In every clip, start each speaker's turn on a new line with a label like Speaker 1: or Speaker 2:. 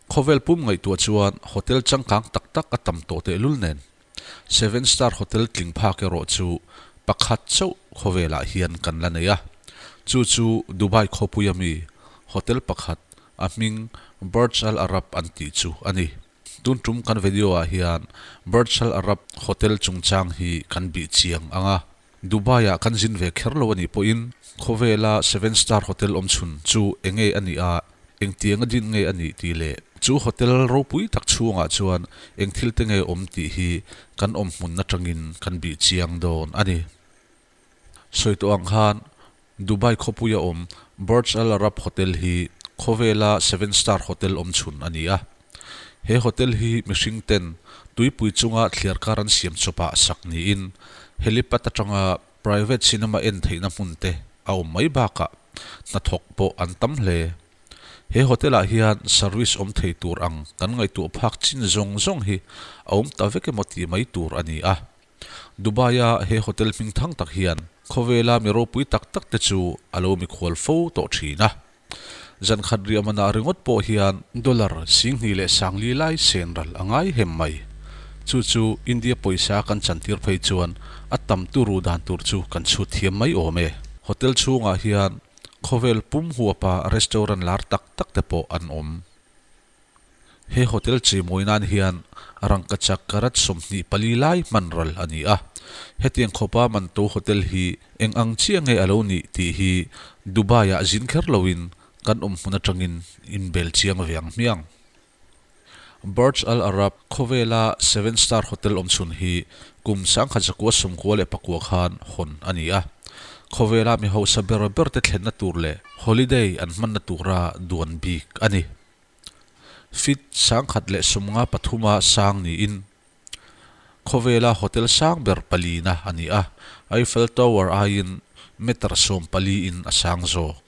Speaker 1: Khawvel pum ngaihtuah chuan hotel changkang tak tak a tam tawh tehlul nen, Seven Star Hotel tling phak erawh chu pakhat chauh khawvelah hian kan la nei a. Chu chu Dubai khawpuia mi hotel pakhat a hming Burj Al Arab an tih chu a ni. Tun tum kan video ah hian Burj Al Arab Hotel chungchang hi kan bih chiang ang a. Dubai ah kan zin ve kher lo a nih pawhin khawvela Seven Star Hotel awm chhun chu enge a nih a, engtiang a din nge a nih tih leh chu hotel ropui tak chhungah chuan eng thil te nge awm tih hi kan awm hmun atangin kan bih chiang dawn a ni. Sawi tawh ang khan Dubai khawpuia awm Burj Al Arab Hotel hi khawvela seven star hotel awm chhun a ni a. He hotel hi mihring ten tuipui chunga thliarkar an siam chawpah sak niin helipad atanga private cinema en theihna hmun te a awm mai bakah hnathawk pawh an tam hle. He hotel ah hian service awm thei tur ang kan ngaihtuah phak chin zawng zawng hi a awm ta vek emaw tih mai tur a ni a. Dubai-a he hotel hming thang tak hian khawvela mi ropui tak tak te chu a lo mikhual fo tawh thin a. Zan khat riah manah ringawt pawh hian dollar singhnih leh sangli lai sen ral a ngai hem mai. Chu chu India pawisa kan chantir phei chuan a tam turu dan tur chu kan chhut thiam mai awm e. Hotel chhungah hian khawvel pum huapa restaurant lar tak tak te pawh an awm. He hotel chimawi nan hian rangkachak karat 24 lai hman ral a ni a. Hetiang khawpa manto hotel hi eng ang chiah nge a lo nih tih hi Dubai-ah zin kher loin kan awm hmun atangin inbel chiang ve ang hmiang. Burj Al Arab khawvela seven star hotel awm chhun hi kum 1994 khan hawn a ni a. Khawvela mi hausa ber ber te thlenna tur leh holiday an hmanna tura duan bik a ni. Feet 153 a sang niin khawvela hotel sang ber palina a ni a. Eiffel Tower aiin meter 14 in a sang zawk.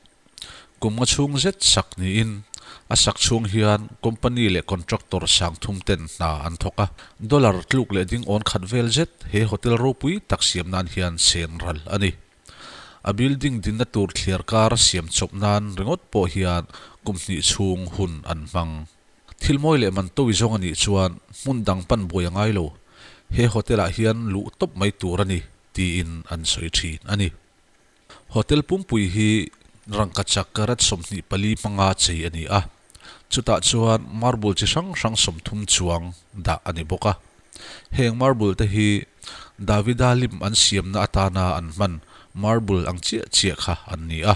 Speaker 1: Kum nga chhung zet sak niin a sak chhung hian company leh contractor sang thum ten hna an thawk a. Dollar tluk leh ding awn khat vel zet he hotel ropui tak siam nan hian sen ral a ni. A building dinna tur thliar kar siam chawp nan ringawt pawh hian kum hnih chhung hun an hmang. Thil mawi leh man tawi zawng a nih chuan hmun dang pan buai a ngai lo. He hotel ah hian luh tawp mai tur a ni tiin an sawi thin a ni. Hotel pumpui hi rangkachak karat 24 hmanga chei a ni a, chutah chuan marble chi hrang hrang 30 chuang dah a ni bawk a. Heng marble te hi Davida lim an siamna atana an hman marble ang chiah chiah kha an ni a.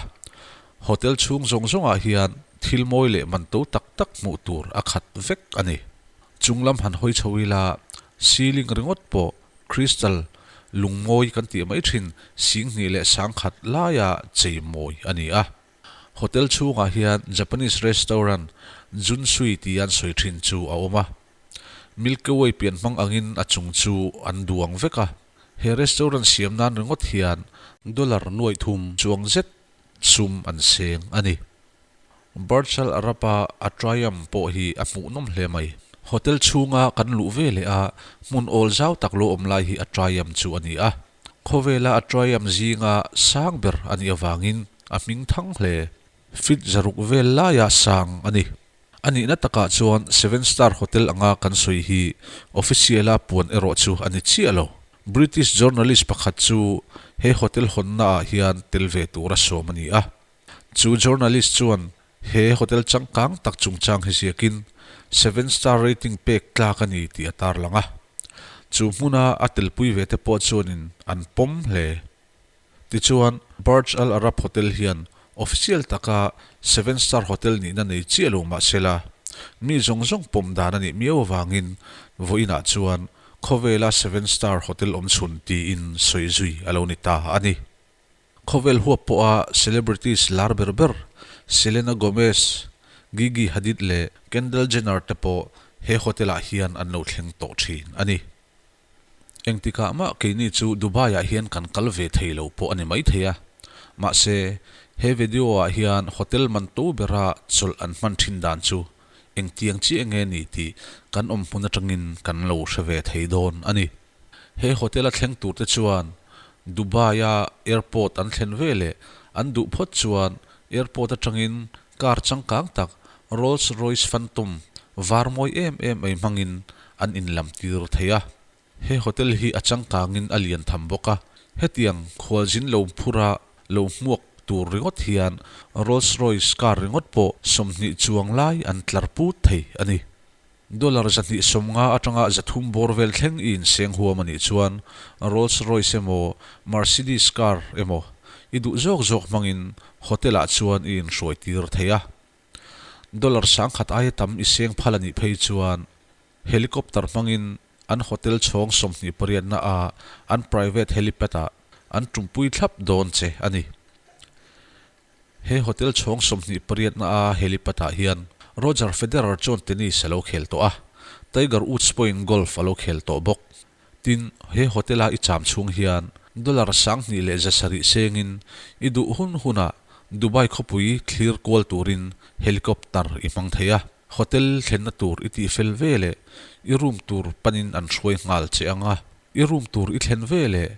Speaker 1: Hotel chhung zawng zawngah hian thil mawi leh man to tak tak hmuh tur a khat vek a ni. Chunglam han hawi chho ila ceiling ringawt pawh Crystal lungmawi kan tih mai thin 2100 laia chei mawi a ni a. Hotel chhungah hian Japanese restaurant Junsui tih an sawi thin chu a awm a. Milky Way pian hmang angin a chung chu an duang vek a. He restaurant siam nan ringawt hian dollar 300 chuang zet sum an seng a ni. Burj Al Arab-a a Triumph pawh hi a hmuhnawm hle mai. Hotel chhunga kan luh ve leh a, hmun awl zau tak lo awm lai hi a Triumph chu a ni a. Khawvela a Triumph zinga sang ber a nih avangin a hming thang hle. Feet 600 vel laia sang a ni. A nihna takah chuan Seven Star Hotel anga kan sawi hi official-a puan erawh chu a ni chiah lo. British journalist pakhat chu he hotel hawnnaah hian tel ve tura sawm a ni a. Chu journalist chuan he hotel changkang tak chungchang hi ziakin seven star rating pek tlak a ni tih a tarlang a. Chu hmuna a telpui ve te pawh chuanin an pawm hle. Tichuan, Burj Al Arab Hotel hian official taka seven star hotel nihna nei chiah lo mah sela, mi zawng zawng pawm dan a nih miau avangin vawiinah chuan khawvela seven star hotel awm chhun tiin sawi zui a lo ni ta a ni. Khawvel huap pawha celebrities lar ber ber Selena Gomez, Gigi Hadid leh Kendall Jenner te pawh he hotel ah hian an lo thleng tawh thin a ni. Engtikah mah keini chu Dubai ah hian kan kal ve thei lo pawh a ni mai thei a, mahse he video ah hian hotel man to bera chawlh an hman thin dan chu engtiang chiah nge ni tih kan awm hmun atangin kan lo hre ve thei dawn a ni. He hotel a thleng tur te chuan Dubai-a airport an thlen ve leh an duh phawt chuan airport atangin car changkang tak Rolls Royce Phantom var mawi em em mai hmangin an inlam tir thei a. He hotel hi a changkangin a lian tham bawk a, hetiang khualzin lo phura lo hmuak tur ringawt hian Rolls Royce car ringawt pawh 20 chuang lai an tlar put thei a ni. Dollar 250 atanga 300 bawr vel thleng i inseng huam a nih chuan Rolls Royce emaw Mercedes car emaw i duh zawk zawk hmangin hotel ah chuan i inhruai tir thei a. Dollar 1000 aia tam i seng phal a nih phei chuan Helicopter hmangin an hotel chhawng 28 na ah an private helipad ah an tumpui thlap dawn che a ni. He hotel chhawng 28 na a helipad ah hian Roger Federer chuan tennis a lo khel tawh a, Tiger Woods pawhin golf a lo khel tawh bawk. Tin, he hotel a i cham chhung hian dollar 2100 sengin i duh hun hunah Dubai khawpui thlir kual turin helicopter i hmang thei a. Hotel thlenna tur i tih fel ve leh i room tur panin an hruai nghal che ang a, i room tur i thlen ve leh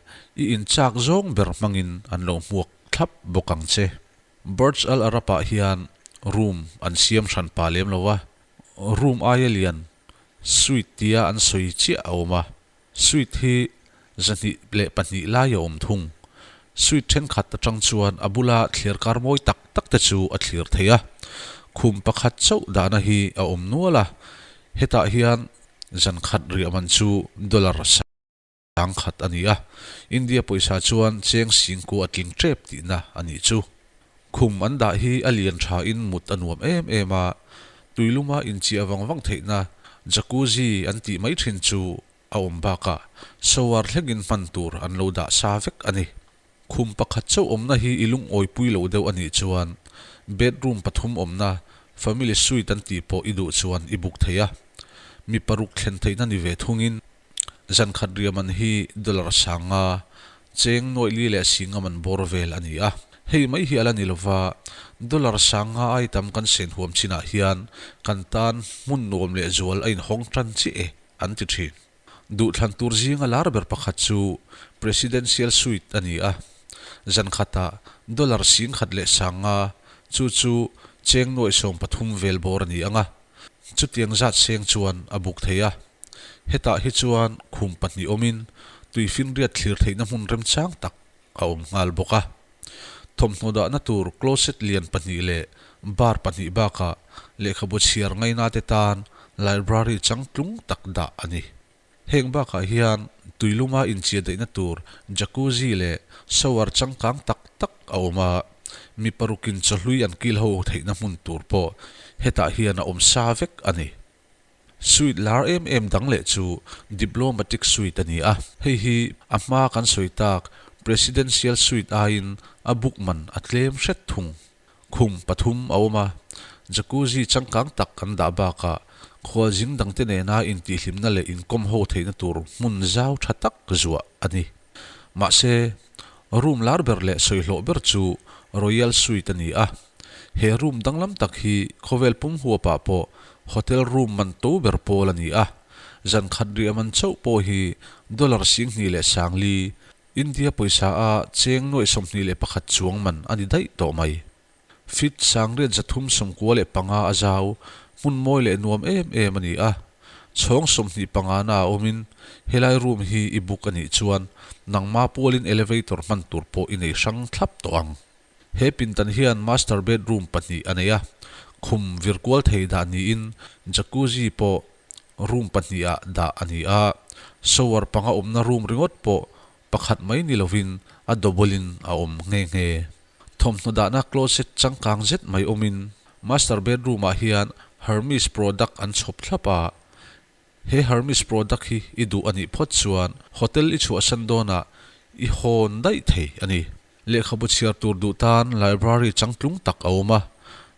Speaker 1: i inchak zawng ber hmangin an lo hmuak thlap bawk ang che. Burj Al Arab ah hian room an siam hran pa lem lo a, room aia lian suite tia an sawi chiah a awm a, suite hi 202 lai a awm thung. Suite thenkhat atang chuan a bula thliar kar mawi tak tak te chu a thlir thei a, khum pakhat chauh dahna hi a awm nual a, hetah hian zan khat riah man chu dollar 1000 a ni a, India pawisa chuan cheng 9000 a tling tep tihna a nih chu. Khum an dah hi a lian thain mut a nuam em em a, tuiluma inchiah vang vang theihna jacuzzi an tih mai thin chu a awm bakah shower thlengin hman tur an lo dah sa vek a ni. Khum pakhat chauh awmna hi i lungawipui lo deuh a nih chuan bedroom pathum awmna family suite an tih pawh i duh chuan i book thei a. Mi paruk thlen theihna ni ve thungin zan khat riah man hi dollar 5000, cheng 4,150 man bawr vel a ni a. Hei mai hi a la ni lova, dollar 5000 ai tam kan sen huam chinah hian kan tan hmun nuam leh zual a inhawng tan chiah e an ti thin. Duhthlan tur zinga lar ber pakhat chu Presidential Suite a ni a, zan khatah dollar 11,500, chu chu cheng 13,000 vel bawr a ni ang a, chutiang zat seng chuan a buk thei a. Hetah hi chuan khum pahnih awmin tuifinriat thlir theihna hmun remchang tak a awm nghal bawk a. Thawmhnaw dahna tur closet lian pahnih leh bar pahnih bakah lehkhabu chhiar ngaina te tan library changtlung tak dah a ni. Heng bakah hian tuiluma inchiah daihna tur jacuzzi leh shower changkang tak tak a awm a, mi parukin chawhlui an kil ho theihna hmun tur pawh hetah hian a awm sa vek a ni. Suite lar em em dang leh chu Diplomatic Suite a ni a, hei hi a hma kan sawi tak Presidential Suite aiin a book man a tlem hret thung. Khum pathum a awm a, jacuzzi changkang tak kan dah bakah khualzing dangte nena intihhlimna leh inkawm ho theihna tur hmun zau tha tak zuah a ni. Mahse, room lar ber leh sawihlawh ber chu Royal Suite a ni a, He room danglam tak hi khawvel pum huapah pawh hotel room man to ber pawl a ni a, zan khat riah man chauh pawh hi dollar 25,000, India pawisa a cheng 21,000 chuang man a ni daih tawh mai. Feet 8395 a zau, hmun mawi leh nuam em em a ni a. Chhawng 25 na a awmin helai room hi i book a nih chuan nangma pualin elevator hman tur pawh i nei hrang thlap tawh ang. He pindan hian master bedroom pahnih a nei a, khum vir kual thei dah niin jacuzzi pawh room pahnihah dah a ni a, shower panga awmna room ringawt pawh pakhat mai ni lovin a double in a awm nghe nghe. Thawmhnaw dahna closet changkang zet mai awmin master bedroom ah hian Hermes product an chhawp thlap a, he Hermes product hi i duh a nih phawt chuan hotel i chhuahsan dawnah i hawn daih thei a ni. Lehkhabu chhiar tur duh tan library changtlung tak a awm a,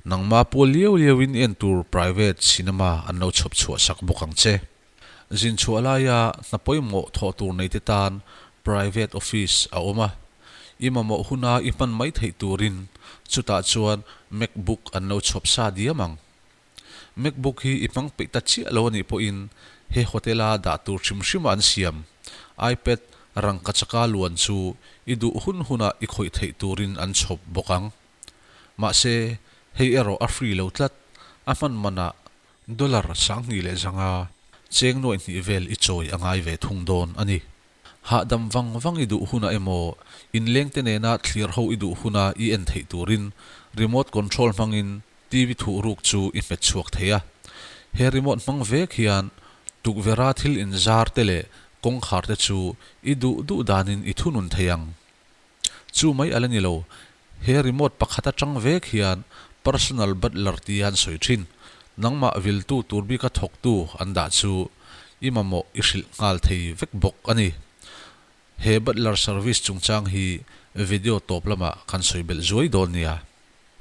Speaker 1: nangma pual liau liauin en tur private cinema an lo chhawp chhuah sak bawk ang che. Zin chhuah laia hna pawimawh thawh tur nei te tan private office a awm a, i mamawh huna i hman mai theih turin chutah chuan MacBook an lo chhawp sa diam ang. MacBook hi i hmang peih ta chiah lo a nih pawhin he hotel-a dah tur hrim hrima an siam iPad rangkachaka luan chu i duh hun hunah i khawih theih turin an chhawp bawk ang. Mahse, hei erawh a free lo tlat, a hman manah. Dollar 2500, cheng nuaih hnih vel i chawi a ngai ve thung dawn a ni. Hahdam vang vang i duh hunah emaw, inlengte nena thlir ho i duh huna i en theih turin remote control hmangin TV thuhruk chu i hmet chhuak thei a. He remote hmang vek hian tukverha thil inzar te leh kawngkhar te chu i duh duh danin i thunun thei ang. Chu mai a la ni lo, he remote pakhat atang vek hian personal butler tia an sawi thin. Nangmah viltu tur bika thawktu an dah chu i mamawh i hrilh nghal thei vek bawk a ni. He butler service chungchang hi video tawp lamah kan sawi belh zuai dawn nia.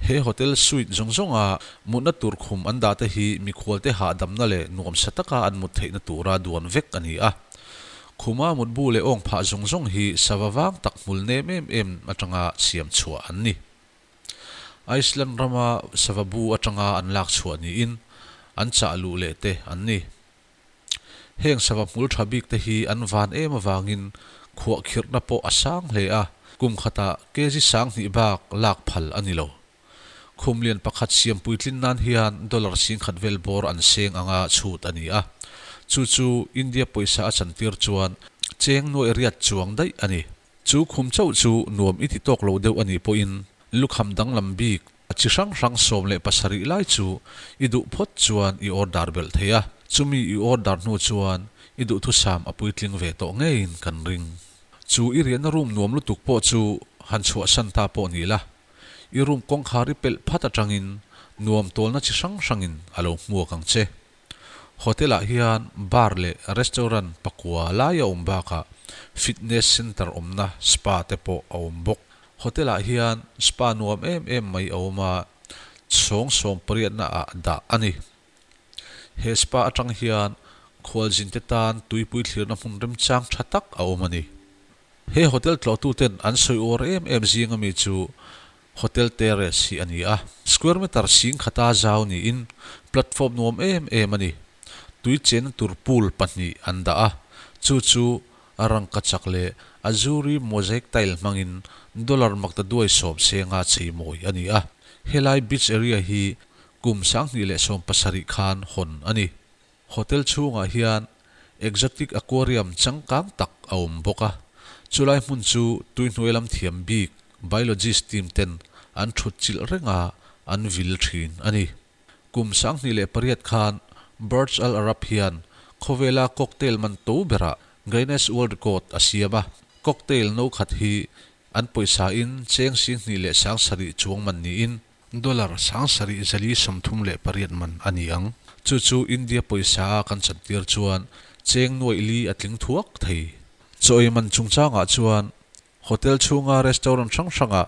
Speaker 1: He hotel suite zawng zawnga mutna tur khum an dah te hi mikhualte hahdamna leh nuamsa taka an mut theihna tura duan vek a ni a. Khuma mutbu leh awng phah zawng zawng hi sava vang tak hmul nem em em atanga siam chhuah an ni. Iceland rama sava bu atanga an lak chhuah niin an chah luh leh te an ni. Heng sava hmul tha bik te hi an van em avangin khuah khirhna pawh a sang hle a, kum khatah kg 2000 bak lak phal a ni lo. Khum lian pakhat siam puitlin nan hian dollar 10,000 vel bawr an seng anga chhut a ni a, chu chu India pawisa a chantir chuan cheng nuaih riat chuang daih a ni. Chu khum chauh chu nuam i ti tawk lo deuh a nih pawhin lukham danglam bik A chi hrang hrang 17 lai chu i duh phawt chuan i order belh thei a, chumi i order hnu chuan i duhthusam a puitling ve tawh ngeiin kan ring. Chu i riahna room nuam lutuk pawh chu han chhuahsan ta pawh ni la, i room kawngkhar i pelh phat atangin nuam tawlna chi hrang hrangin a lo hmuak ang che. Hotel ah hian bar leh restaurant pakua lai a awm bakah fitness center awmna spa te pawh a awm bawk. Hotel ah hian spa nuam em em mai a awm a, chhawng sawmpariatna ah dah a ni. He spa atang hian khualzin te tan tuipui thlirna hmun remchang tha tak a awm a ni. He hotel tlawhtu ten an sawi uar em em zing ami chu Hotel Terrace hi a ni a, square meter 10,000 a zau niin platform nuam em em a ni. Tui chenna tur pool pahnih an dah a, chu chu rangkachak leh azuri mosaic tile hmangin dollar maktaduai sawm senga cheimawi a ni a. Helai beach area hi kum 2017 khan hawn a ni. Hotel chhungah hian exotic aquarium changkang tak a awm bawk a, chulai hmun chu tuihnuai lam thiam bik biologist team ten an thut chilh reng a, an vil thin a ni. Kum 2008 khan Burj Al Arab hian khawvela cocktail man to berah Guinness World Record a siam a, cocktail no khat hi an pawisa in cheng 27,000 chuang man niin, Dollar 7438 man a ni ang. Chu chu India pawisa a kan chantir chuan cheng nuaih li a tling thuak thei. Chaw ei man chungchangah chuan hotel chhunga restaurant hrang hrangah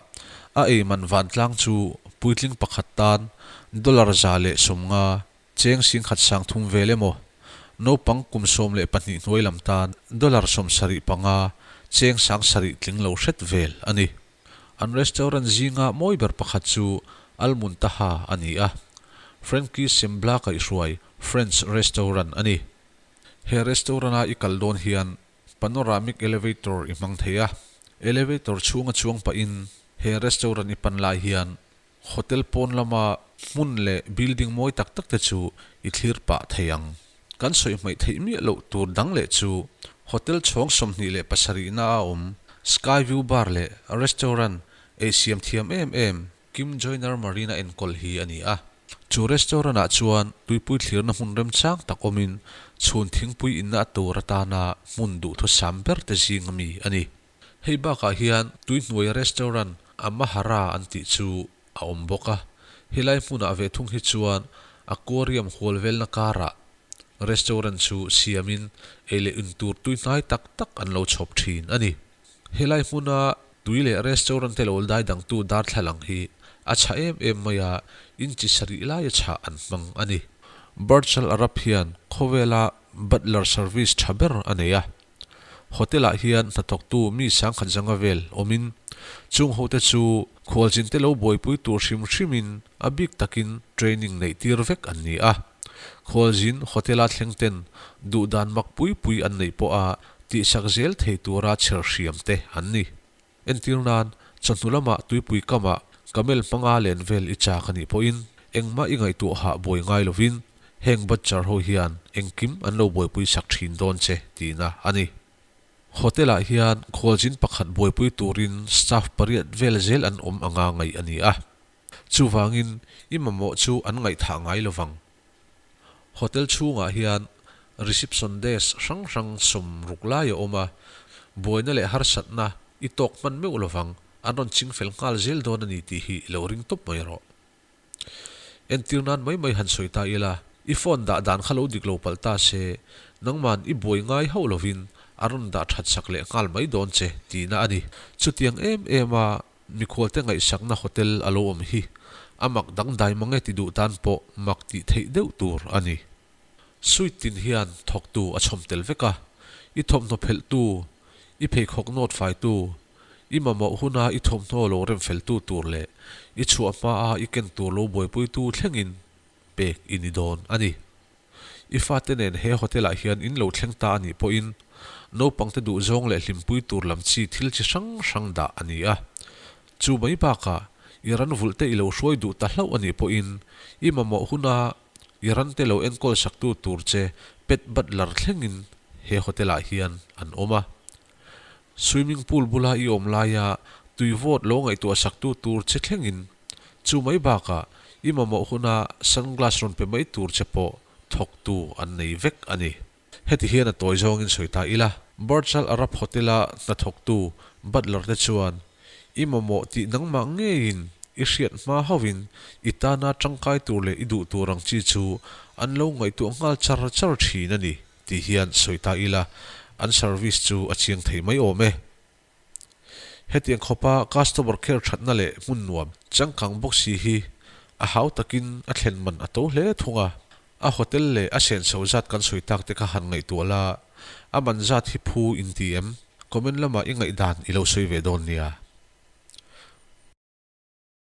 Speaker 1: a ei man vantlang chu puitling pakhat tan dollar 150, cheng 1300 vel emaw, naupang kum 12 hnuai lam tan dollar 75, cheng 7,000 tling lo hret vel a ni. An restaurant zinga mawi ber pakhat chu Al Muntaha a ni a, Frankie Sembla kaihhruai French restaurant a ni. He restaurant-a i kal dawn hian panoramic elevator i hmang thei a, elevator chhunga chuang pahin he restaurant i pan lai hian hotel pawn lama hmun leh building mawi tak tak te chu i thlir pah thei ang. Kan sawi hmaih theih miah loh tur dang leh chu hotel chhawng 27 na a awm Sky View Bar leh Restaurant ei siam thiam em em Kim Joyner Marina enkawl hi a ni a. Chu restaurant ah chuan tuipui thlirna hmun remchang tak awmin chhun thingpui inna a tur atana hmun duhthusam ber te zing ami a ni. Hei bakah hian tuihnuaia restaurant Amahara an tih chu a awm bawk a, helai hmunah ve thung hi chuan aquarium hual velna karah restaurant chu siamin ei leh in tur tui hnai tak tak an lo chhawp thin a ni. Helai hmuna tui leh restaurant te lo dai dangtu darthlalang hi a chhah em em mai a, inchi sarih laia chhah an hmang a ni. Burj Al Arab hian khawvela butler service tha ber a nei a. Hotel ah hian hnathawktu mi 10,000 zanga vel awmin chung hote chu khualzin te lo buaipui tur hrim hrimin a bik takin training neih tir vek an ni a. Khualzin hotel a thleng ten duhdan mak pui pui an neih pawha tihsak zel thei tura chher hriam te an ni. Entir nan, chawhnu lamah tuipui kamah camel hmanga len vel i chak a nih pawhin engmah i ngaihtuah hah buai ngai lovin. Heng butcher ho hian engkim an lo buaipui sak thin dawn che tihna a ni. Hotel ah hian khualzin pakhat buaipui turin staff pariat vel zel an awm anga ngaih a ni a. Chuvangin i mamawh chu an ngaihthah ngai lovang. Hotel chhungah hian reception desk hrang hrang 60 lai a awm a, buaina leh harsatna i tawk hman meuh lovang, an rawn ching fel nghal zel dawn a ni tih hi lo ring tawp mai rawh. Entir nan mai mai han sawi ta ila, i phone dah dan kha lo dik lo palh ta se, nangman i buai ngai hauh lovin a rawn dah that sak leh nghal mai dawn che tihna a ni. Chutiang em em a Mikhualte ngaihsakna hotel a lo awm hi a mak dangdai mang e ti duh tan pawh mak tih theih deuh tur a ni. Suite tin hian thawktu a chhawm tel vek a, i thawmhnaw phelhtu, i pheikhawk nawt faitu, i mamawh huna i thawmhnaw lo rem feltu tur leh i chhuah hmaa i ken tur lo buaipuitu thlengin pek i ni dawn a ni. I fate nen he hotel ah hian in lo thleng ta a nih pawhin naupangte duhzawng leh hlimpui tur lam chi thil chi hrang hrang dah a ni a. Chu mai bakah i ran vulhte i lo hruai duh ta hlauh a nih pawhin i mamawh huna i rante lo enkawl saktu tur che pet butler thlengin he hotel ah hian an awm a. Swimming pool bula i awm laia tui vawt lo ngaihtuah saktu tur che thlengin, chu mai bakah i mamawh huna sunglass rawn pe mai tur che pawh thawktu an nei vek a ni. Heti hian a tawi zawngin sawi ta ila, Burj Al Arab Hotel-a hnathawktu butler te chuan i mamawh tih nangmah ngeiin i hriat hma hauhin i tana tangkai tur leh i duh tur ang chi chu an lo ngaihtuah nghal char char thin a ni. Tih hian sawi ta ila, an service chu a chiang thei mai awm e. Hetiang khawpa customer care thatna leh hmun nuam changkang bawk si hi a hau takin a thlen man a to hle thung a. A hotel leh a senso zat kan sawi tak te kha han ngaihtuah la, a man zat hi phu in ti em? Comment lamah i ngaihdan i lo sawi ve dawn nia.